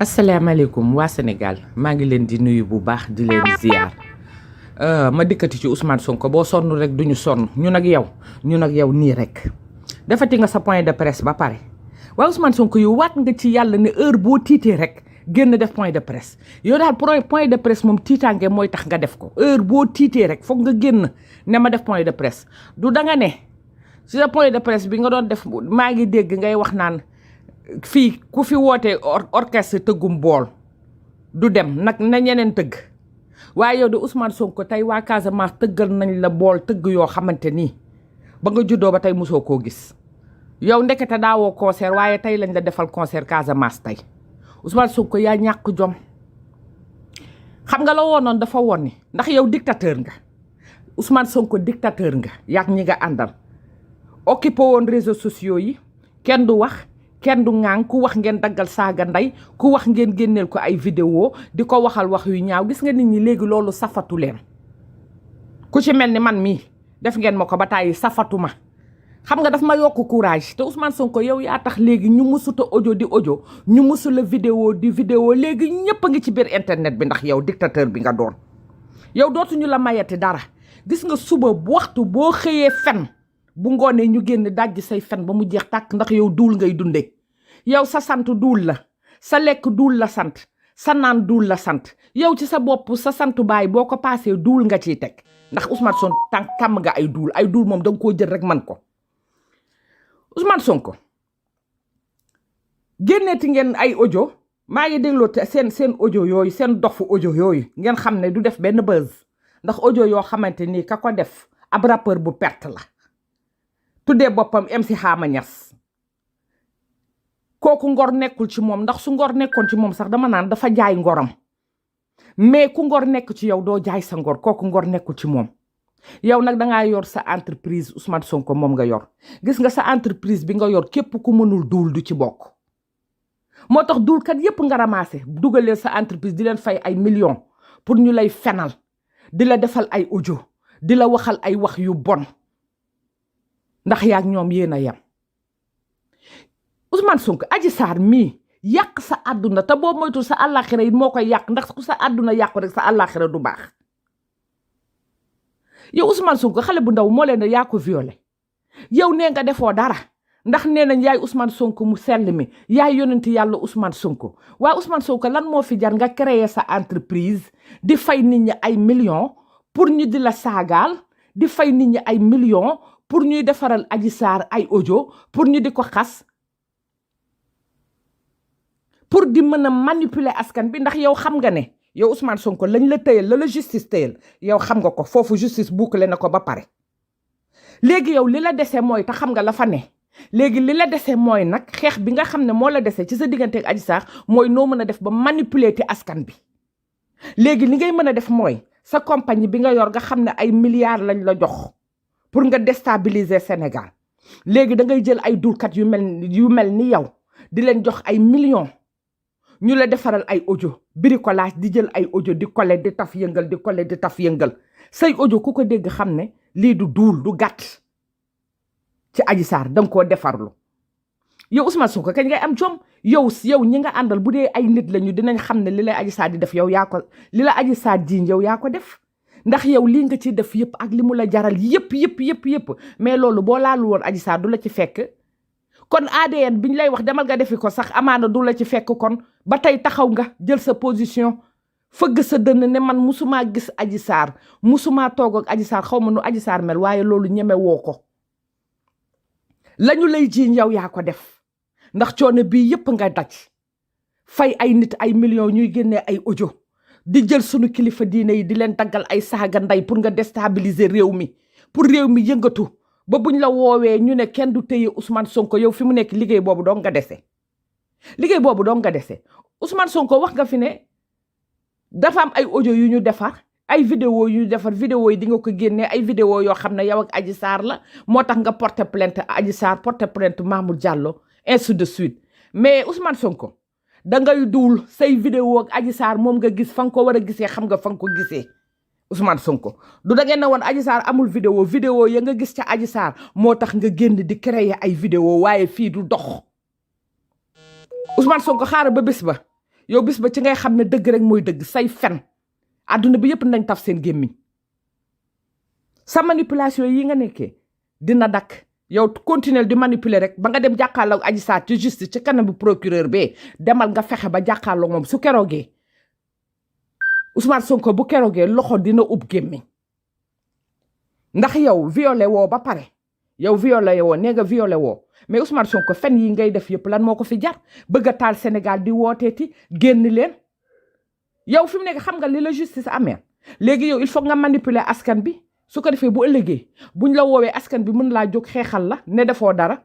asalaamaaleykum waa Sénégal maa ngi leen di nuyu bu baax di leen ziar ma dikkati ci Ousmane Sonko boo sonn rek duñu sonn ñun ak yow nii rek defati nga sa point de presse ba pare waaye Ousmane Sonko yow waat nga ci yàlla ne heure boo tiitee rek génn def point de presse yow daal point de presse moom tiitaange mooy tax nga def ko heure boo tiitee rek foog nga génn ne ma def point de presse du danga ne si sa point de presse bi nga doon def maa ngi dégg ngay wax naan fii ku fi wootee orchestre tëggum bool du dem nag na ñeneen tëgg waaye yow de Ousmane Sonko tey waa Casamance tëggal nañ la bool tëgg yoo xamante nii ba nga juddoo ba tey mosoo koo gis yow ndekete daawoo concert waaye tey lañ la defal concert Casamance tey Ousmane Sonko yaa ñàkk jom xam nga la woonoon dafa woon ni ndax yow dictateur nga Ousmane Sonko dictateur nga yaag ñi nga àndal occupé woon réseaux sociaux yi kenn du wax kenn du ŋaan ku wax ngeen daggal saaga ndey ku wax ngeen génneel ko ay vidéo di ko waxal wax yu ñaaw gis nga nit ñi léegi loolu safatu leen ku ci mel ni man mii def ngeen ma ko ba tàyyi safatu ma xam nga daf ma yokk courage te Ousmane Sonko yow yaa tax léegi ñu musuta audio di audio ñu musula vidéo di vidéo léegi ñëpp a ngi ci biir internet bi ndax yow dictateur bi nga doon yow dootuñu la mayati dara gis nga suba waxtu boo xëyee fen bu ngoonee ñu génn dajji say fen ba mu jeex tàkk ndax yow duul ngay dunde yow sa sant duul la sa lekk duul la sant sa naan duul la sant yow ci sa bopp sa santu baay boo ko paasee duul nga ciy teg ndax Ousmane Sonko tàmm nga ay duul moom danga koo jël rek man ko Ousmane Sonko génneeti ngeen ay audio maa ngi dégloo seen audio yooyu seen dofu audio yooyu ngeen xam ne du def benn buzz ndax audio yoo xamante nii ka ko def ab rappeur bu perte la tuddee boppam MC Xaama Ñas kooku ngor nekkul ci moom ndax su ngor nekkoon ci moom sax dama naan dafa jaay ngoram mais ku ngor nekk ci yow doo jaay sa ngor kooku ngor nekkul ci moom yow nag dangaa yor sa entreprise Ousmane Sonko moom nga yor gis nga sa entreprise bi nga yor képp ku mënul duul du ci bokk moo tax duulkat yépp nga ramassé dugalee sa entreprise di leen fay ay millions pour ñu lay fenal di la defal ay audio di la waxal ay wax yu bon ndax yaag ñoom yéen a yem Ousmane Sonko Adji Sarr mii yàq sa àdduna te boo moytul sa àllaaxira yi moo koy yàq ndax ku sa àdduna yàqu rek sa àllaaxira du baax yow Ousmane Sonko xale bu ndaw moo leen ne yaa ko violé yow nee nga defoo dara ndax nee nañ yaay Ousmane Sonko mu sell mi yaay yonenti yàlla Ousmane Sonko waaye Ousmane Sonko lan moo fi jar nga créer sa entreprise di fay nit ñi ay millions pour ñu di la saagaal di fay nit ñi ay millions pour ñuy defaral Adji Sarr ay audio pour ñu di ko xas pour di mën a manipuler askan bi ndax yow xam nga ne yow Ousmane Sonko lañ la tëyal la justice tëyal yow xam nga ko foofu justice bouclé na ko ba pare léegi yow li la dese mooy te xam nga la fa ne léegi li la dese mooy nag xeex bi nga xam ne moo la dese ci sa diggante ak Adji Sarr mooy noo mën a def ba manipuler te askan bi léegi li ngay mën a def mooy sa compagnie bi nga yor nga xam ne ay milliards lañ la jox pour nga déstabiliser Sénégal léegi da ngay jël ay dulkat yu mel ni yow di leen jox ay millions ñu la defaral ay audio bricolage di jël ay audio di coller di taf yëngal di coller di taf yëngal say audio ku ko dégg xam ne lii du duul du gàtt ci Adji Sarr danga koo defarlu yow Ousmane Sonko kañ ngay am jom yow ñi nga àndal bu dee ay nit lañu dinañ xam ne li lay Adji Sarr di def yow yaa ko li la Adji Sarr jiiñ yow yaa ko def ndax yow lii nga ci def yëpp ak li mu la jaral yëpp mais loolu boo laalu woon Adji Sarr du la ci fekk kon ADN bi ñu lay wax demal nga defi ko sax amaana du la ci fekk kon ba tey taxaw nga jël sa position fëgg sa dënn ne man musumaa gis Adji Sarr musumaa toog ak Adji Sarr xaw ma nu Adji Sarr mel waaye loolu ñeme woo ko lañu lay jiiñ yow yaa ko def ndax coono bii yëpp nga daj fay ay nit ay millions ñuy génnee ay audio di jël sunu kilifa diine yi di leen daggal ay saaga ndey pour nga déstabiliser réew mi pour réew mi yëngatu ba buñ la woowee ñu ne kenn du téye Ousmane Sonko yow fi mu nekk liggéey boobu dong nga dese Ousmane Sonko wax nga fi ne dafa am ay audio yu ñu defar ay vidéo yu ñu defar vidéo yi di nga ko génnee ay vidéo yoo xam ne yow ak Adji Sarr la moo tax nga porter plainte Adji Sarr porter plainte Mamour Diallo ainsi de suite mais Ousmane Sonko da ngay duul say vidéo ak Adji Sarr moom nga gis fa nga ko war a gisee xam nga fa nga ko gisee Ousmane Sonko du da ngeen ne woon Adji Sarr amul vidéo ya nga gis ca Adji Sarr moo tax nga génn di créer ay vidéo waaye fii du dox Ousmane Sonko xaaral ba bés ba yow bis ba ci ngay xam ne dëgg rek mooy dëgg say fen àdduna bi yëpp nañ taf seen gémmiñ sa manipulation yi nga nekkee dina dakk yow continuer di manipuler rek ba nga dem jàkkaarloo Adji Sarr ci justice ci kanamu procureur bee demal nga fexe ba jàkkaarloo moom su keroogee Ousmane Sonko bu keroogee loxo dina ub gémmiñ ndax yow violé woo ba pare yow violé woo nee nga violé woo mais Ousmane Sonko fen yi ngay def yëpp lan moo ko fi jar bëgg a taal Sénégal di wooteeti génn leen yow fi mu nekk xam nga li la justice amee léegi yow il faut nga manipuler askan bi su ko defee bu ëllëgee buñ la woowee askan bi mën laa jóg xeexal la ne defoo dara